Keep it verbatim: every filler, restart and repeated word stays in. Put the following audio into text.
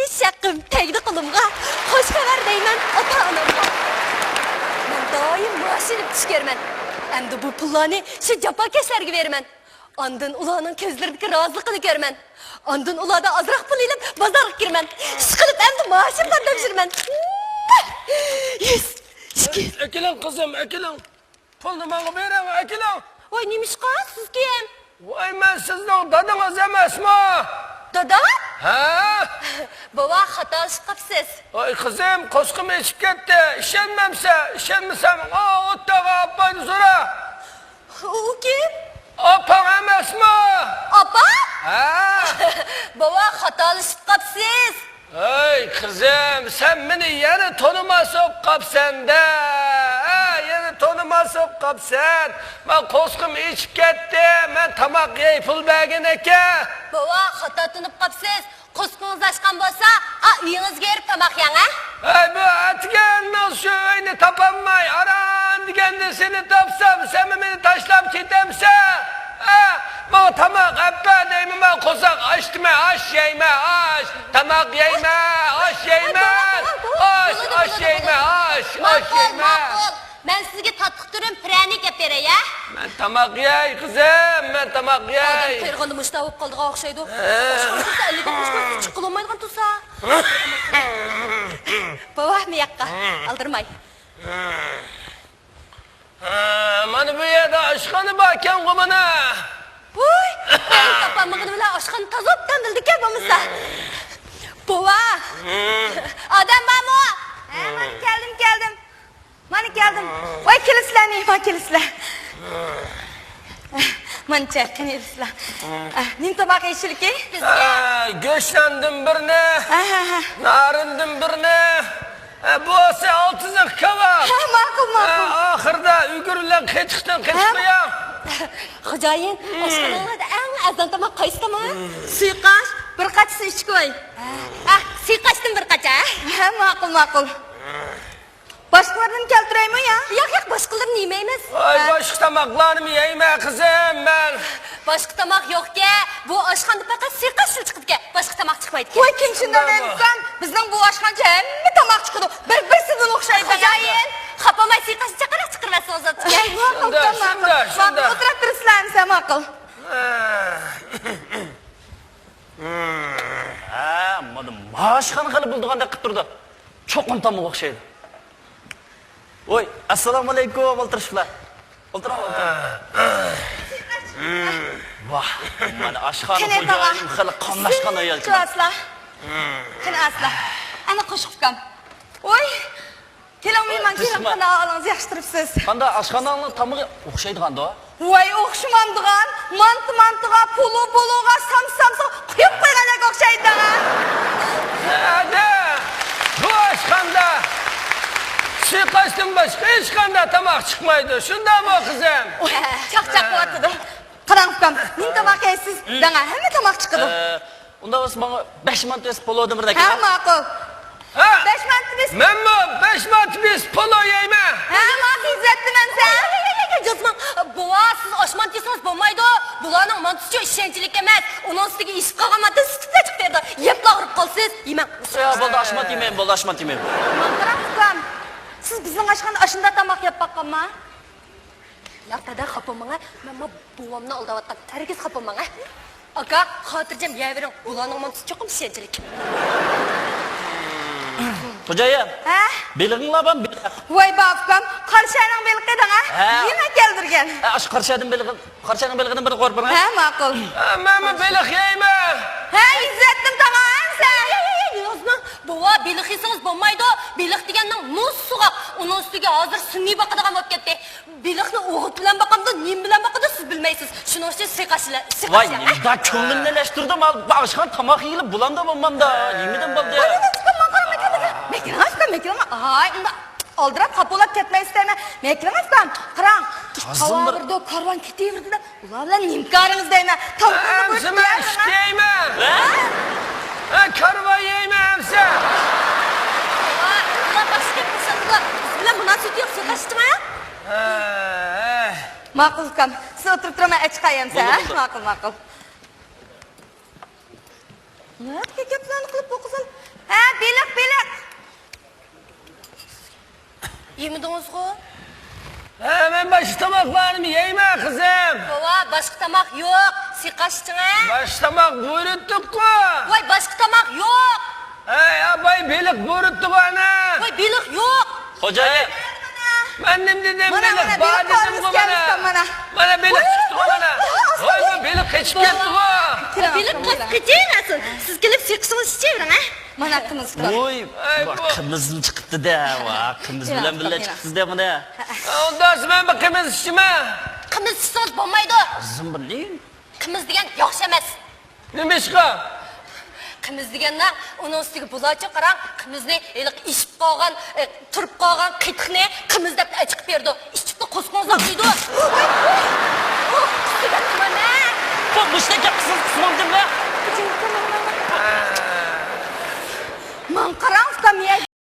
شەققىم تەگدى قولۇمغا، خوش خەۋەر دەيمەن ئاتا-ئانامغا. مەن دائىم مائاش ئېلىپ چۈش كۆرىمەن. ئەمدى بۇ پۇللارنى شۇ جاپاكەشلەرگە بېرىمەن. ئاندىن ئۇلارنىڭ كۆزلىرىدىكى رازىلىقىنى كۆرىمەن. ئاندىن ئۇلاردىن ئازراق پۇل ئېلىپ، بازارغا كىرىمەن. ئىشقىلىپ، ئەمدى مائاشىمدىن تاپشۇرىمەن. يۈز، ئىككى. ئەكېلىڭ، قىزىم، ئەكېلىڭ. پۇلنى ماڭا بېرىڭ، ئەكېلىڭ. ۋاي، نېمىشقا؟ سىز كىم؟ ۋاي، مەن سىزنىڭ دادىڭىز ئەمەسمۇ؟ دادا؟ ھە؟ بوۋا، خاتالىشىپ قاپسىز. ۋاي، قىزىم، قورسىقىم ئېچىپ كەتتى. ئىشەنمەمسە، ئىشەنمىسەڭ، ئا، ئوتتاغا ئاپاينى سورا. ئۇ كىم؟ ئاپاڭ ئەمەسمۇ؟ ئاپا؟ ھە؟ بوۋا، خاتالىشىپ قاپسىز. ھەي، قىزىم، سەن مېنى يەنە تونۇماس بولۇپ قاپسەن-دە. ھە، يەنە تونۇماس بولۇپ قاپسەن. مەن قورسىقىم ئېچىپ كەتتى. مەن تاماق يەي پۇل بەرگىن ئەكە. بوۋا، خاتا تونۇپ قاپسىز. قورسىقىڭىز ئاچقان بولسا، ئا، ئۆيىڭىزگە بېرىپ تاماق يەڭ، ھە؟ ھەي، بۇ ئەتىگەننىڭ شۇ ئۆينى تاپالماي، ئاران دېگەندە سېنى تاپسام، سەنمۇ مېنى تاشلاپ كېتەمسەن؟ ھە؟ ماڭا تاماق ئەپ بەر دەيمەن، مەن قورساق ئاچتىمەن، ئاش يەيمەن، ئاش. تاماق يەيمەن، ئاش يەيمەن، ئاش، ئاش يەيمەن، ئاش، ئاش يەيمەن. ماقۇل. مەن سىزگە تاتلىق تۈرۈم پىرەنىك ئەپ بېرەي، ھە؟ مەن تاماق يەي، قىزىم، مەن تاماق يەي. ئادەم قېرىغاندا مۇشۇنداق بولۇپ قالىدىغان ئوخشايدۇ. ئاشقا تۇرسا، ئەللىك ئاتمىش كىلو چىققىلى بولمايدىغان تۇرسا. بوۋا، مۇياققا. ئالدىرىماي. ھە، مانا بۇ يەردە ئاشخانا باركەنغۇ مانا. ۋوي، مەن تاپالمىغىنى بىلەن ئاشخانا تازا ئوبدان بىلىدىكەن بولمىسا. بوۋا، ئادەم بارمۇ؟ ھە، مانا كەلدىم، كەلدىم. مانا كەلدىم. ۋاي، كېلىسىلەر، مېھمان كېلىسىلەر. مانا چەككىنى ئېلىسىلەر. نېمە تاماق يېيىشلىكى؟ ئە، گۆشناندىن بىرنى، ئەھەھە. نارىندىن بىرنى، ئە، بولسا ئالتە زىخ كاۋاپ. ھە، ماقۇل، ماقۇل. ئە، ئاخىرىدا ئۈگۈر بىلەن قېتىقتىن قېتىق قوياڭ. خوجايىن، ئاشخانىڭلاردا ئەڭ ئەرزان تاماق قايسى تاماق؟ سۇيقاش، بىر قاچىسى ئۈچ كوي. ئە، سۇيقاشتىن بىر قاچا. ھە، ماقۇل، ماقۇل. باشقىلاردىن كەلتۈرەيمۇ يا؟ ياق، ياق، باشقىلىرىنى يېمەيمىز. ۋاي، باشقا تاماقلارنىمۇ يەيمەن، قىزىم، مەن. باشقا تاماق يوقكەن. بۇ ئاشخانىدا پەقەت سۇيقاش چىقىدىكەن. باشقا تاماق چىقمايدىكەن. ۋاي، كىم شۇنداق دەيدىكەن؟ بىزنىڭ بۇ ئاشخانىچە ھەممە تاماق چىقىدۇ. بىر-بىرسىدىن ئوخشايدۇ. خوجايىن، خاپا بولماي سۇيقاشنى جىقراق چىقىرىۋەتسىڭىز بوپتىكەن. شۇنداق، شۇنداق، شۇنداق. ئولتۇرۇپ بېرىسىلەر ئەمىسە، ماقۇل. ھە، مانا ماشخانا خېلى بىلىدىغاندەك قىلىپ تۇرىدۇ. چوقۇم تامغا ئوخشايدۇ. ۋوي، ئەسسالامۇئەلەيكۇم، ئولتۇرۇشۇڭلار. ئولتۇرۇڭ، ئولتۇرۇڭ. ۋاھ، مانا ئاشخانا خوجايىنىم خېلى قاملاشقان ئايال. قېنى ئاسلا. ئەنە قوشۇق ئۇكام. ۋوي، كېلىڭ، مېھمان، كېلىڭ، قانداق ئەھۋالىڭىز، ياخشى تۇرۇپسىز؟ قانداق، ئاشخاناڭنىڭ تامىقى ئوخشايدىغاندۇ؟ ۋاي، ئوخشىمامدىغان، مانتا مانتىغا، پولۇ پولۇغا، سامسا سامسىغا قۇيۇپ قويغاندەك ئوخشايدۇ. ھەدە، بۇ ئاشخانىدا سۇيقاشتىن باشقا ھېچقانداق تاماق چىقمايدۇ، شۇنداقمۇ، قىزىم؟ چاقچاق قىلىۋاتىدۇ. قاراڭ ئۇكام، نېمە تاماق يەيسىز؟ دەڭە، ھەممە تاماق چىقىدۇ. ئۇنداق بولسا ماڭا بەش مانتا بېسىپ پولۇدىن بىر ئەكىلىڭ. ھە، ماقۇل. ھە؟ بەش مانتا بېسىپ. مەنمۇ بەش مانتا بېسىپ پولۇ يەيمەن. ھە، ماقۇل، ئىززەتتىن ئەمسە. يازماڭ. بوۋا، سىز ئاش مانتا يېسىڭىز بولمايدۇ. بۇلارنىڭ مانتىسىچۇ ئىشەنچلىك ئەمەس. ئۇنىڭ ئۈستىگە ئېشىپ قالغان مانتا سۈتۈپ چىقىپ بېرىدۇ. يەپلا ئاغرىپ قالىسىز. يېمەڭ. يا، بولدى، ئاش مانتا يېمەيمەن، بولدى، ئاش مانتا يېمەيمەن. ماڭا قاراڭ ئۇكام. سىز بىزنىڭ ئاشخانىدا ئاشۇنداق تاماق يەپ باققانما؟ ياق، دادا، خاپا بولماڭ، ھە. مەن ما بوۋامنى ئالداۋاتقان. ھەرگىز خاپا بولماڭ، ھە. ئاكا، خاتىرجەم يەۋېرىڭ. ئۇلارنىڭ مانتىسى چوقۇم ئىشەنچلىك. خوجايىن. ھە؟ بېلىقىڭلار بارمۇ، بېلىق؟ ۋاي، بار ئۇكام، قاراشەنىڭ بېلىقى دەڭە. ھە. يېڭى كەلدۈرگەن. ھە، ئاشۇ قاراشەنىڭ بېلىقى، قاراشەنىڭ بېلىقىدىن بىر قورۇپ بېرىڭ، ھە؟ ھە، ماقۇل. ھە، مەنمۇ بېلىق يەيمەن. ھە، ئىززەتتىن تاڭا ئەمسە. يازماڭ. بوۋا، بېلىق يېسىڭىز بولمايدۇ. بېلىق دېگەننىڭ مۇز سوغۇق. ئۇنىڭ ئۈستىگە ھازىر سۈنئىي باقىدىغان بولۇپ كەتتى. بېلىقنى ئوغۇت بىلەن باقامدۇ، نېمە بىلەن باقىدۇ، سىز بىلمەيسىز. شۇنىڭ ئۈچۈن سىقاش، سىقاش. ۋاي، نېمىدە كۆڭلۈمنى ئېلەشتۈردۈم، ئاشخانا تاماق يېگىلى بولامدا بولمامدا. يېمىدىم بولدى. ماقۇل، ماقۇل، ماقۇل. مەكرىڭ ئاشكا، مەكرىڭ. ئاي، ئۇنداق ئالدىراپ خاپا بولۇپ كەتمەيسىز دەيمەن. مەكرىڭ ئاشكا، قاراڭ. تازىمۇ بىر كارۋان كېتىۋېرىدۇ. ئۇلار بىلەن نېمە كارىڭىز دەيمەن؟ ئەمسە مەن ئىشتە يەيمەن. ھە؟ ھە، كارۋا يەيمەن ئەمسە. ۋاي، ئۇلار باشقا گەپ قىلسۇن، بىز بىلەن مۇناسىۋىتى يوق، سۆزلەشتىڭ ھە؟ ھە. ماقۇل ئۇكام، سىز ئولتۇرۇپ تۇرۇڭ، مەن ئەچىقاي ئەمسە، ھە؟ بولدى، بولدى. ماقۇل، ماقۇل. نەدىكى گەپلەرنى قىلىپ بۇ قىزىل؟ ھە، بېلىق، بېلىق! يېمىدىڭىزغۇ؟ ھە، مەن باشقا تاماقلارنىمۇ يەيمەن، قىزىم. بوۋا، باشقا تاماق يوق. سىقاشچىڭە. باشقا تاماق بۇيرۇتتۇققۇ. ۋاي، باشقا تاماق يوق. ھەي، ئاپاي، بېلىق بۇيرۇتتىغۇ ئانا. ۋاي، بېلىق يوق. خوجايىن. مەن نېمە دېدىم؟ مانا، بېلىق مانا، بار بېلىق دېدىمغۇ بارمىكەن مانا. مانا. مانا بېلىق چىقتىغۇ مانا. ۋاي، بۇ بېلىق قېچىپ كەتتىغۇ. كېلىڭ، بېلىق كېلىڭ. قېچىپ كېتىۋەرسۇن. سىز كېلىپ سىقىشىڭىزچە بېرىڭ، ھە؟ مانا قىمىز. ۋوي، ۋاي، بۇ قىمىزمۇ چىقىپتۇ-دە. ۋا، قىمىز بىلەن بىللە چىقىپسىز-دە مانا. ئۇنداقسا مەن بىر قىمىز ئىچىمەن. قىمىز ئىچسىڭىز بولمايدۇ. قىزىم بىلەي. قىمىز دېگەن ياخشى ئەمەس. نېمىشقا؟ قىمىز دېگەندە ئۇنىڭ ئۈستىگە بۇلارچە قاراڭ، قىمىزنى ھېلىقى ئېشىپ قالغان، ئە، تۇرۇپ قالغان قېتىقنى قىمىز دەپ ئەچىقىپ بېرىدۇ. ئىچىپلا قورسىقىڭىز ئاغرىيدۇ. ئۇھ، ئۇھ، ئۇھ، قۇسۇۋەتتىم مەن. بۇ مۇشۇنداق گەپ قىلسىڭىز قۇسمامدىم مەن. ماڭا قاراڭ، ئۇكام، يە.